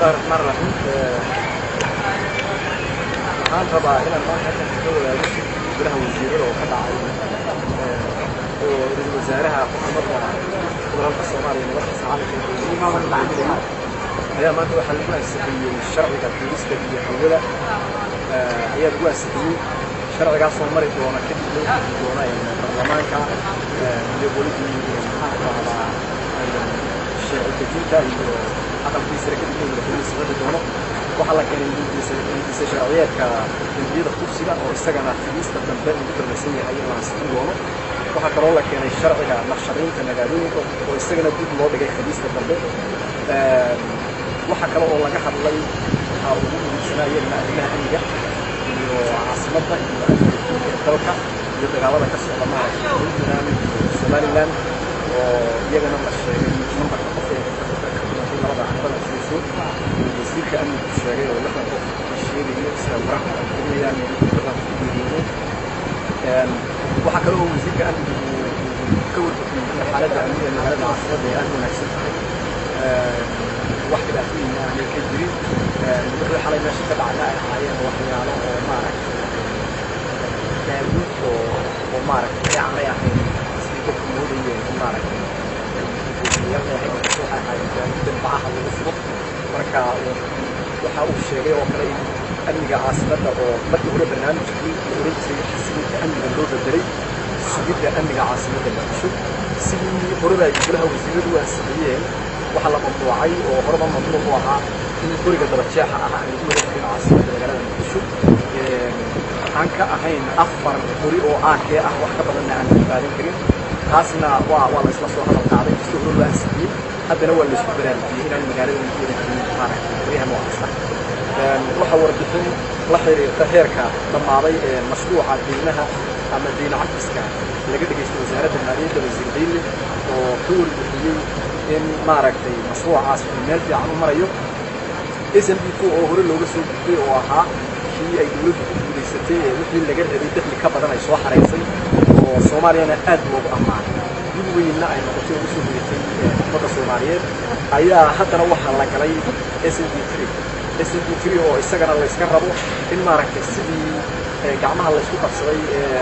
Bismillahi raxmaan raxiim. Waxaan rabaa inaan maanta halkan kaga wadaago shirkii golaha wasiirada oo ka dhacay, oo ra-iisul wasaaraha xukuumadda federaalka Soomaaliya, madaxda caalamka ayaa maanta waxaa lagu ansixiyey sharciga duulista iyo hawada ayaa lagu ansixiyey. Sharcigaasoo mari doona, kadib loo gudbi doona baarlamaanka iyo welidii, maxaan ku rahdaa, sharci dejinta iyo aqalkii sare, kadibna madaxweynuhu saxiixi doono. Waxaa la keenay hindise sharciyeedka dembiyada kufsiga, oo isagana Khamiista dambe lagu ballansan yahay in la ansixin doono. Waxaa kaloo la keenay sharciga naqshadaynta magaalooyinka, oo isagana dib loo dhigay Khamiista dambe. Waxaa kale oo laga hadlay, waxaa ugu muhiimsanaa iyagana arrimaha amniga iyo caasimadda iyo amniga guud ee dalka iyo dagaalada ka socda, maaragtay, Puntland iyo Somaliland, oo iyagana la sheegay nambarka qof ee ka dhimatay labada geesood, wasiirka amnigu sheegay oo 60 qof la sheegayo, sida wararka ay teginayaan, 60 qof ku geeriyoodeen. Waxaa kale oo wasiirka amnigu uu ka warbixiyey in xaaladda amniga magaalada caasimadda ay aad u wanaagsan tahay, wax dhibaatooyinna aanay ka jirin. Wixii xalay meesha ka dhacna ay ahaayeen waxyaalo oo, maaragtay, baaruud oo maaragtay aanay ahayn sidii dadku moodayeen in, maaragtay, ay ahayd, waxay ahaayeen baaruudan bacaha lagu shubo. Marka waxa uu sheegay oo kale in amniga caasimadda, oo markii hore barnaamijkii la oran jiray xasilinta amniga loo bedelay sugidda amniga caasimadda Muqdisho, sidii horeba ay golaha wasiiradu u ansixiyeen, waxaa la mamnuucay oo horeba mamnuuc u ahaa in qoriga dabajeexa ah aan lagu wadan karin caasimadda magaalada Muqdisho, aan ka ahayn afar qori oo AK ah, wax ka badanna aan lagu qaadan karin. Taasna waa la isla soo hadal qaaday. Kastoo hore loo ansixiyey, haddana waa laisku baraarujiyey inaan magaalada lagu wadan karin, maaragtay, qoryaha noocaas ah. Waxaa warbixin la xiriirta heerka dhammaaday ee mashruuca deymaha ama deyna cafiska laga dhegaysto Wasaaradda Maaliyadda, Wasiir Beyle, oo ka warbixiyey in, maaragtay, mashruucaas uu meel fiican u marayo. SMP 2 oo hore looga soo gudbay, oo ahaa kii ay dowladdu ku guulaysatay ee wixii laga rabay dakhli ka badan ay soo xaraysay, oo Soomaaliyana aad loogu ammaanay, guul weynna ay noqotay oo usoo hoyatay ummadda Soomaaliyeed, ayaa haddana waxaa la galay SMP 3. SMP 3 oo isagana layska rabo in, maaragtay, sidii gacmaha laysku qabsaday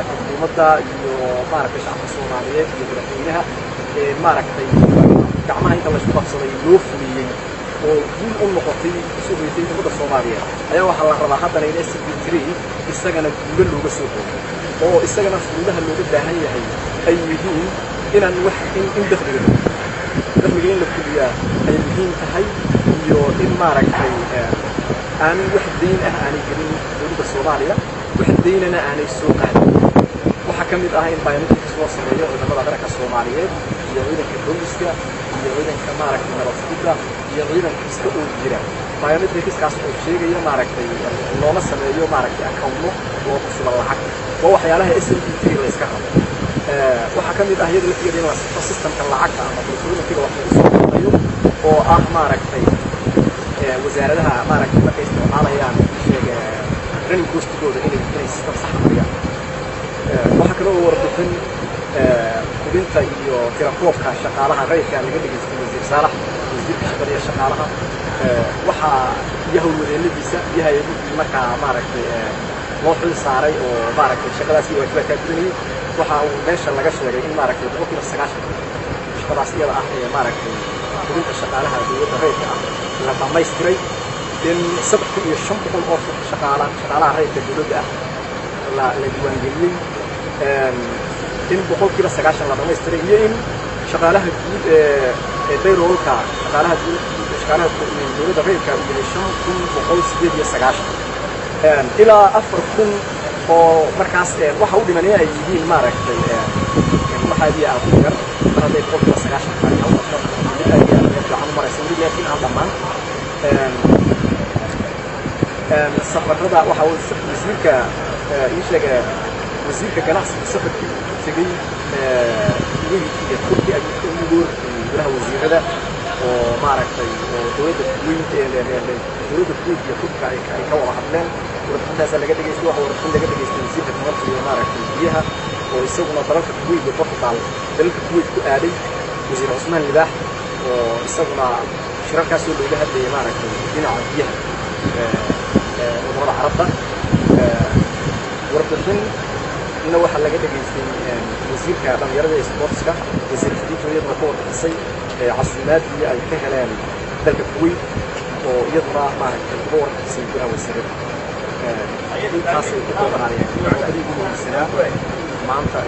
xukuumadda iyo, maaragtay, shacabka Soomaaliyeed iyo madaxweynaha, maaragtay, gacmaha inta laysku qabsaday loo fuliyey oo guul u noqotay, usoo hoyatay ummadda Soomaaliyeed, ayaa waxaa la rabaa haddana in SMP 3 isagana guulo looga soo hooyo, oo isagana shuruudaha looga baahan yahay ay yihiin inaan wax in dakhliga in la fuliyaa ay muhiim tahay, iyo in, maaragtay, aanay wax dayn ah aanay gelin dowladda Soomaaliya, wax daynana aanay soo qaadin. Waxaa ka mid ah in biometrics loo sameeyo ciidamada qaranka Soomaaliyeed iyo ciidanka booliska iyo ciidanka, maaragtay, nabad sugidda iyo ciidan kasta oo jira, biometricskaas oo sheegaya, maaragtay, loona sameeyo, maaragtay, accountno loogu shubo lacag. Waa waxyaalaha SMP 3 la iska rabo. Waxaa ka mid ah iyada laftigeeda in la sixo systemka lacagta ama procurementiga wax lagu soo qaadayo, oo ah, maaragtay, wasaaradaha, maaragtay, markay isticmaalayaan sheeg running costigooda inay system sax mariyaan. Waxaa kale oo warbixin hubinta iyo tirakoobka shaqaalaha rayidka laga dhegaystay Wasiir Saalax, wasiirka shaqada iyo shaqaalaha, waxaa iyo howlwadeeladiisa iyo hay-adihii markaa, maaragtay, loo xil saaray oo, maaragtay, shaqadaas iyo waajibaadkaa gudanayay. Waxa uu meesha laga sheegay in, maaragtay, 90% shaqadaas iyada ah ee, maaragtay, hubinta shaqaalaha dowladda rayidka ah la dhamaystiray, in 3500 oo shaqaalaha rayidka dowladda ah la diiwaangeliyey, in 90% la dhamaystiray, iyo in shaqaalaha guud ee payrollka shaqaalaha guud, shaqaalaha dowladda rayidka uu yahay 5198 ilaa 4000, oo markaas waxa u dhimanaya ay yihiin, maaragtay, wax aad iyo aad u yar. Mar hadday 90% tahay, hawshaas mid aad iyo aad meel fiican u maraysa weli, laakiin aan dhammaan. Safarada waxa uu wasiirka ii sheegay, wasiirka ganacsiga, safarkii uu ku tegey Kuwait iyo Turki ayuu ka ugu warramay golaha wasiirada, oo, maaragtay, oo dowladda Kuwait, dowladda Kuwait iyo Turka ay ka wada hadleen. Warbixintaasa laga dhegaystay. Waxa warbixin laga dhegaystay wasiirka tamarta iyo, maaragtay, biyaha, oo isaguna dalalka Kuwait iyo Portugal, dalalka Kuwait ku aaday, Wasiir Cusmaan Libaax, oo isaguna Shirarkaasoo looga hadlayay, maaragtay, dhinaca biyaha wadamada Carabta. Warbixin na waxaa laga dhegaystay wasiirka dhalinyarada ee sportska, wasiir Khadiijo, iyaduna ka warbixisay casuumaadii ay ka heleen dalka Kuwait, oo iyaduna, maaragtay, uga warbixisay golaha wasiirada. Intaasay ku koobnaayeen qodobadii ugu muhiimsanaa maanta.